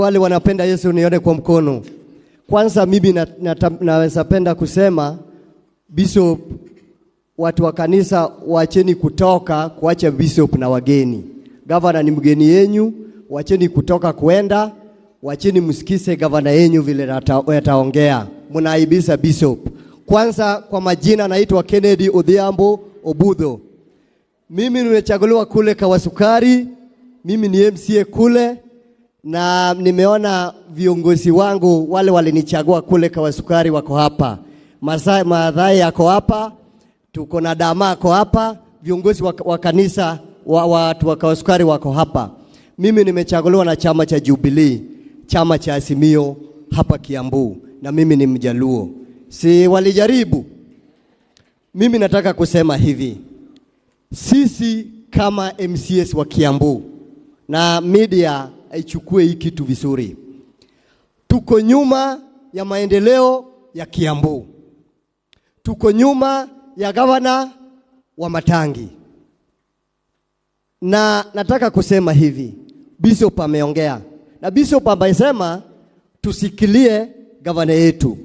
Wale wanapenda Yesu nione kwa mkono. Kwanza mimi naweza penda kusema Bishop, watu wa kanisa wacheni kutoka kuacha bishop na wageni. Gavana ni mgeni yenyu, wacheni kutoka kuenda, wacheni msikize gavana yenyu vile ataongea. Mnaaibisha bishop. Kwanza kwa majina naitwa Kennedy Odhiambo Obudho. Mimi nimechaguliwa kule Kawasukari, mimi ni MCA kule na nimeona viongozi wangu wale walinichagua kule Kawasukari wako hapa. Maathai yako hapa, tuko na Dama ako hapa, viongozi wa kanisa wa watu wa Kawasukari wako hapa. Mimi nimechaguliwa na chama cha Jubilee, chama cha Azimio hapa Kiambu, na mimi ni Mjaluo. Si walijaribu? Mimi nataka kusema hivi, sisi kama MCAs wa Kiambu na media aichukue hii kitu vizuri, tuko nyuma ya maendeleo ya Kiambu, tuko nyuma ya gavana Wamatangi, na nataka kusema hivi, Bishop ameongea na Bishop amesema tusikilie gavana yetu.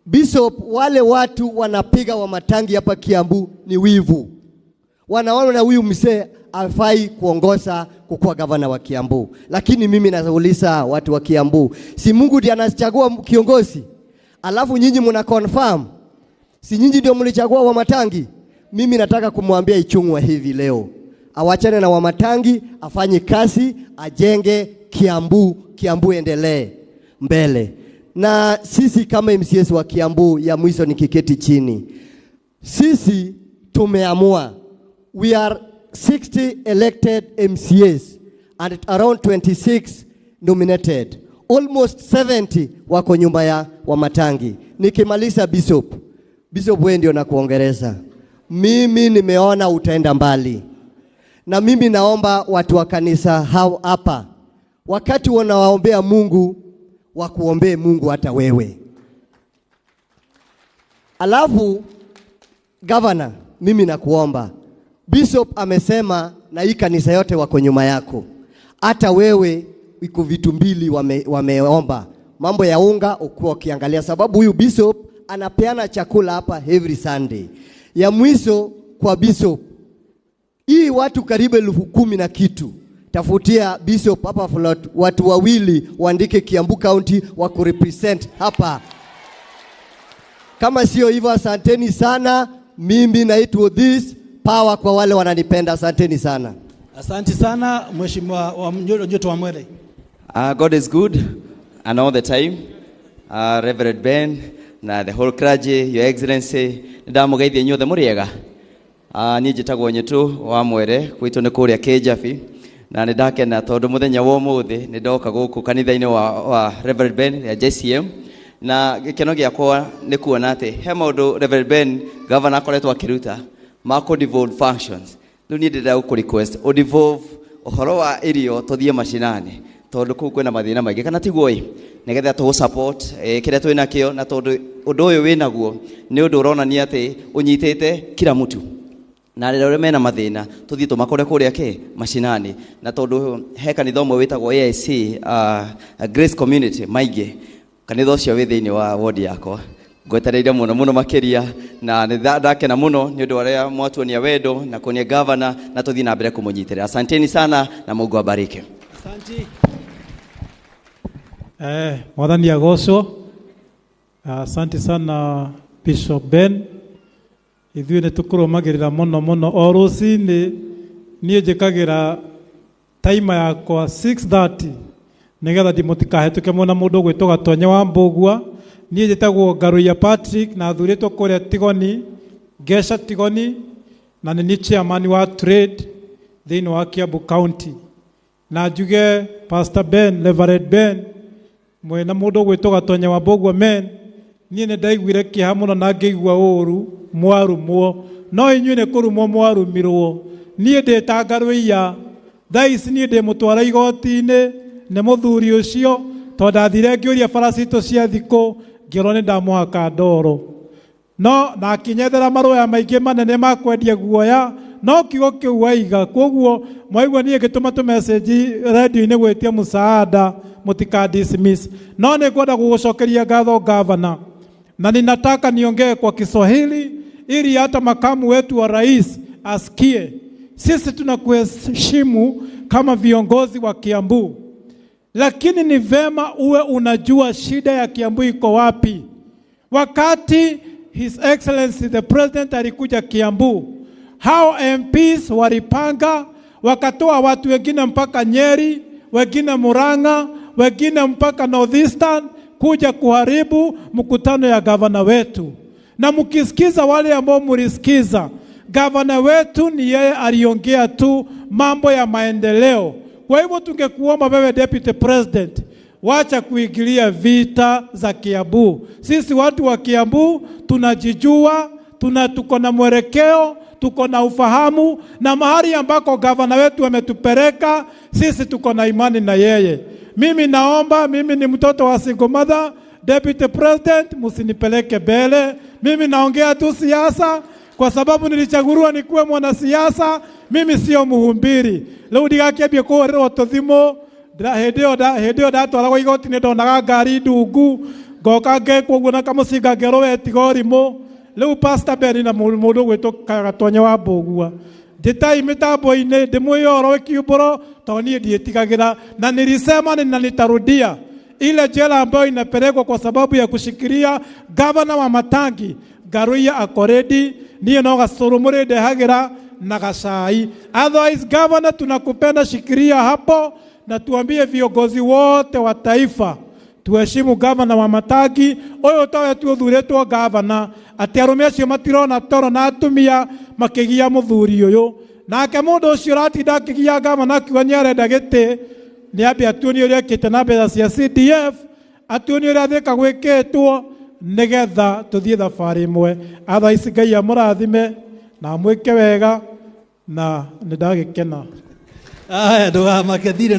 Bishop, wale watu wanapiga Wamatangi hapa Kiambu ni wivu, wanaona huyu mzee afai kuongoza kukuwa gavana wa Kiambu. Lakini mimi nauliza watu wa Kiambu, si Mungu ndiye anachagua kiongozi? Alafu nyinyi mna confirm, si nyinyi ndio mlichagua Wamatangi? Mimi nataka kumwambia Ichung'wa hivi leo, awachane na Wamatangi, afanye kazi, ajenge Kiambu, Kiambu endelee mbele. Na sisi kama MCAs wa Kiambu, ya mwisho nikiketi chini, sisi tumeamua, we are 60 elected MCAs and around 26 nominated. Almost 70 wako nyumba ya Wamatangi. Nikimaliza Bishop, Bishop wewe ndio nakuongereza. Mimi nimeona utaenda mbali. Na mimi naomba watu wa kanisa hao hapa, wakati wanawaombea Mungu, wakuombee Mungu hata wewe. Alafu governor, mimi nakuomba, Bishop amesema na hii kanisa yote wako nyuma yako. Hata wewe iko vitu mbili wameomba. Mambo ya unga ukuwa ukiangalia, sababu huyu bishop anapeana chakula hapa every Sunday. Ya mwisho kwa bishop, hii watu karibu 10,000 na kitu, tafutia bishop hapa float, watu wawili waandike Kiambu County wa kurepresent hapa. Kama sio hivyo, asanteni sana. Mimi naitwa this power kwa wale wananipenda, asanteni sana. Asante sana Mheshimiwa wa Nyoto wa Mwere. God is good and all the time. Reverend Ben na the whole clergy, Your Excellency, ndamugeithia inyuothe mũrĩega. Niĩ njĩtagwo Nyĩtũ wa Mwere, gwitũ nĩ kũrĩa Kĩnjabi, na nĩ ndakena tondũ mũthenya wa ũmũthĩ nĩ ndoka gũkũ kanitha-inĩ wa Reverend Ben ya JCM, na gĩkeno gĩakwa nĩ kuona atĩ he maũndũ Reverend Ben governor akoretwo akĩruta ma kũ devolve functions. Rĩu niĩ ndĩrenda gũkũ request ũ devolve ũhoro wa irio tũthiĩ macinani, tondũ kũu kwĩna mathĩna maingĩ, kana tiguo ĩ, nĩgetha tũgũ support kĩrĩa twĩ nakĩo, na tondũ ũndũ ũyũ wĩ naguo nĩ ũndũ ũronania atĩ ũnyitĩte kila mtu, na rĩrĩa mena mathĩna tũthiĩ tũmakore kũrĩa kĩ macinani, na tondũ he kanitha ũmwe wĩtagwo AIC Grace Community maingĩ, kanitha ũcio wĩ thĩinĩ wa ward yakwa, ngwetereire mũno mũno makĩria, na nĩ ndakena mũno nĩ ũndũ wa ũrĩa mwatuonia wendo na kuonia governor, na tũthiĩ na mbere kũmũnyitĩrĩra. Asanteni sana na Mungu abariki. Asante. Mwathani agocwo. Asante sana Bishop Ben. Ithuĩ nĩ tũkũrũmagĩrĩra mũno mũno o rũcinĩ, niĩ njĩkagĩra taima yakwa 6:30 nĩgetha ndimũtikahĩtũke mũno mũndũ ũgwĩtwo Gatonye wa Mbũgua. Niĩ njĩtagwo Ngaruiya Patrick na thurĩtwo kũrĩa Tigoni, Ngeca Tigoni, na nĩ niĩ chairman wa trade thĩinĩ wa Kiambu County. Na njuge Pastor Ben, Reverend Ben, mwena mũndũ ũgwĩtwo Gatonye wa Mbũgua men, niĩ nĩ ndaiguire kĩeha mũno na ngĩigua ũru mwarumwo, no inyuĩ nĩ kũrumwo mwarumirwo. Niĩ ndĩ ta Ngaruiya thaa ici, niĩ ndĩ mũtwara igoti-inĩ nĩ mũthuri ũcio, tondũ ndathire ngĩũria bara citũ cia thikũ, ngĩrwo nĩ ndamũhaka ndoro, no na akĩnyethera marũa maingĩ manene ma kwendia guoya. No kiugo kĩu waiga. Koguo mwaigua niĩ ngĩtũma tũ message radio-inĩ gwĩtia mũsaada, mũtika dismiss. No nĩ ngwenda gũgũcokeria ngatho, gavana, na ninataka niongee kwa Kiswahili ili hata makamu wetu wa rais asikie. Sisi tunakuheshimu kama viongozi wa Kiambu, lakini ni vema uwe unajua shida ya Kiambu iko wapi. Wakati His Excellency the President alikuja Kiambu, hao MPs walipanga wakatoa watu wengine mpaka Nyeri, wengine Murang'a, wengine mpaka Northeastern kuja kuharibu mkutano ya gavana wetu. Na mkisikiza wale ambao mlisikiza, gavana wetu ni yeye aliongea tu mambo ya maendeleo. Kwa hivyo tungekuomba wewe Deputy President, wacha kuingilia vita za Kiambu. Sisi watu wa Kiambu tunajijua, tuko na mwelekeo, tuko na ufahamu, na mahali ambako gavana wetu ametupeleka, sisi tuko na imani na yeye. Mimi naomba, mimi ni mtoto wa single mother, Deputy President, msinipeleke mbele. Mimi naongea tu siasa kwa sababu nilichaguliwa nikuwe mwanasiasa. Mimi sio mhubiri. Leo ndigakĩambie kũhũrĩrwo tũthimũ. Hĩndĩ ĩyo ndatwaragwo igoti-inĩ ndonaga ngari ndungu, ngoka ngekwo ũguo na kamũcinga ngerwo we tiga ũrimũ. Rĩu Pastor Ben na mũndũ ũgwĩtwo Gatonye wa Mbũgua, ndĩtai mĩtambo-inĩ ndĩmwĩre ũhoro wĩkiumbũro tondũ niĩ ndiĩtigagĩra, na nilisema na nitarudia, ile jela ambayo inapelekwa kwa sababu ya kushikilia gavana wa Matangi Ngaruiya ako ready. Niĩ no gacũrũ mũrĩndehagĩra na gacai. Otherwise, governor, tunakupenda, shikilia hapo na tuambie viongozi wote wa taifa tuheshimu gavana wa Matangi ũyũ tawe tu ũthurĩtwo gavana, atĩ arũme acio matirona toro na atumia makĩgia mũthuri ũyũ. Nake mũndũ ũcio ũratinda akĩgia gavana akiuga nĩ arenda gĩtĩ, nĩ ambe atuonie ũrĩa ekĩte na mbeca cia CDF, atuonie ũrĩa Thika gwĩkĩtwo, nĩgetha tũthiĩ thabarĩ ĩmwe. Otherwise, Ngai amũrathime na amwĩke wega, na nĩ ndagĩkena. Aya, ndũgamake thirĩ.